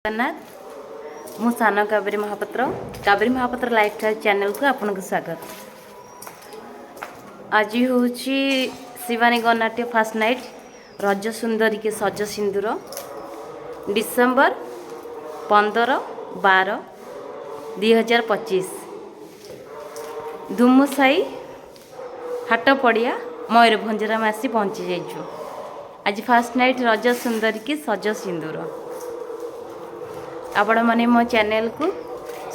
ଜଗନ୍ନାଥ। ମୁଁ ସାନ କାବେରୀ ମହାପାତ୍ର, କାବେରୀ ମହାପାତ୍ର ଲାଇଫଷ୍ଟାଇଲ୍ ଚ୍ୟାନେଲକୁ ଆପଣଙ୍କୁ ସ୍ୱାଗତ। ଆଜି ହେଉଛି ଶିବାନୀ ଗଣନାଟ୍ୟ ଫାର୍ଷ୍ଟ ନାଇଟ୍, ରଜ ସୁନ୍ଦରୀକି ସଜ ସିନ୍ଦୁର, ଡିସେମ୍ବର 15 12 2025, ଧୁମୁସାହି ହାଟ ପଡ଼ିଆ, ମୟୂରଭଞ୍ଜରେ ଆମେ ଆସି ପହଞ୍ଚି ଯାଇଛୁ। ଆଜି ଫାର୍ଷ୍ଟ ନାଇଟ୍, ରଜ ସୁନ୍ଦରୀକି ସଜ ସିନ୍ଦୁର। ଆପଣମାନେ ମୋ ଚ୍ୟାନେଲକୁ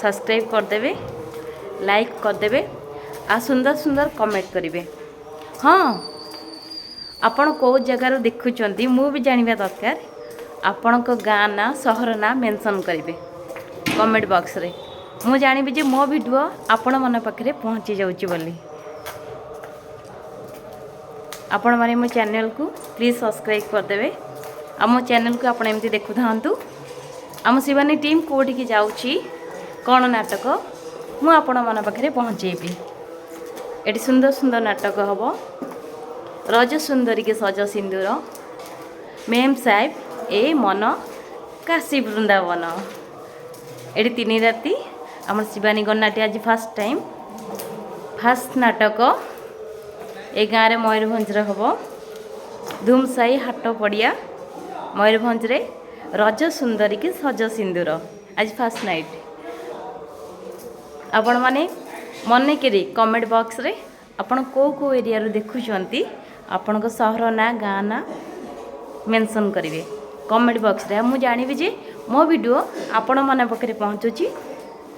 ସବସ୍କ୍ରାଇବ୍ କରିଦେବେ, ଲାଇକ୍ କରିଦେବେ ଆଉ ସୁନ୍ଦର ସୁନ୍ଦର କମେଣ୍ଟ କରିବେ। ହଁ, ଆପଣ କେଉଁ ଜାଗାରୁ ଦେଖୁଛନ୍ତି ମୁଁ ବି ଜାଣିବା ଦରକାର। ଆପଣଙ୍କ ଗାଁ ନାଁ, ସହର ନାଁ ମେନସନ୍ କରିବେ କମେଣ୍ଟ ବକ୍ସରେ। ମୁଁ ଜାଣିବି ଯେ ମୋ ଭିଡ଼ିଓ ଆପଣମାନଙ୍କ ପାଖରେ ପହଞ୍ଚି ଯାଉଛି ବୋଲି। ଆପଣମାନେ ମୋ ଚ୍ୟାନେଲକୁ ପ୍ଲିଜ୍ ସବସ୍କ୍ରାଇବ୍ କରିଦେବେ ଆଉ ମୋ ଚ୍ୟାନେଲକୁ ଆପଣ ଏମିତି ଦେଖୁଥାନ୍ତୁ। ଆମ ଶିବାନୀ ଟିମ୍ କେଉଁଠିକି ଯାଉଛି, କ'ଣ ନାଟକ, ମୁଁ ଆପଣମାନଙ୍କ ପାଖରେ ପହଞ୍ଚେଇବି। ଏଠି ସୁନ୍ଦର ସୁନ୍ଦର ନାଟକ ହେବ। ରଜ ସୁନ୍ଦରୀକି ସଜ ସିନ୍ଦୁର, ମେମ୍ ସାହେବ, ଏ ମନ କାଶୀ ବୃନ୍ଦାବନ। ଏଠି 3 ରାତି ଆମର ଶିବାନୀ ଗଣନାଟ୍ୟ। ଆଜି ଫାର୍ଷ୍ଟ ଟାଇମ୍, ଫାର୍ଷ୍ଟ ନାଟକ ଏ ଗାଁରେ, ମୟୂରଭଞ୍ଜରେ ହେବ। ଧୁମସାହି ହାଟ ପଡ଼ିଆ, ମୟୂରଭଞ୍ଜରେ ରଜ ସୁନ୍ଦରୀକି ସଜ ସିନ୍ଦୁର, ଆଜି ଫାର୍ଷ୍ଟ ନାଇଟ୍। ଆପଣମାନେ ମନେକରି କମେଣ୍ଟ ବକ୍ସରେ ଆପଣ କେଉଁ କେଉଁ ଏରିଆରୁ ଦେଖୁଛନ୍ତି, ଆପଣଙ୍କ ସହର ନାଁ, ଗାଁ ନାଁ ମେନସନ୍ କରିବେ କମେଣ୍ଟ ବକ୍ସରେ। ଆଉ ମୁଁ ଜାଣିବି ଯେ ମୋ ଭିଡ଼ିଓ ଆପଣମାନଙ୍କ ପାଖରେ ପହଞ୍ଚୁଛି।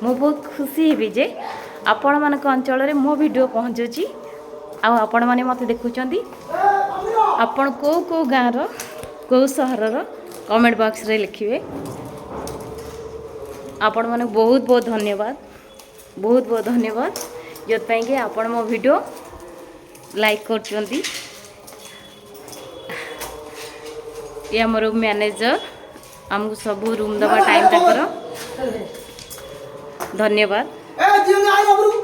ମୁଁ ବହୁତ ଖୁସି ହେବି ଯେ ଆପଣମାନଙ୍କ ଅଞ୍ଚଳରେ ମୋ ଭିଡ଼ିଓ ପହଞ୍ଚୁଛି ଆଉ ଆପଣମାନେ ମୋତେ ଦେଖୁଛନ୍ତି। ଆପଣ କେଉଁ କେଉଁ ଗାଁର, କେଉଁ ସହରର କମେଣ୍ଟ ବକ୍ସରେ ଲେଖିବେ। ଆପଣମାନଙ୍କୁ ବହୁତ ବହୁତ ଧନ୍ୟବାଦ, ବହୁତ ବହୁତ ଧନ୍ୟବାଦ, ଯେଉଁଥିପାଇଁ କି ଆପଣ ମୋ ଭିଡ଼ିଓ ଲାଇକ୍ କରୁଛନ୍ତି। ଇଏ ଆମର ମ୍ୟାନେଜର, ଆମକୁ ସବୁ ରୁମ୍ ଦେବା ଟାଇମ୍ ତାଙ୍କର। ଧନ୍ୟବାଦ। ଏ ଝିଅ, ଆଇଲା ଉପରକୁ।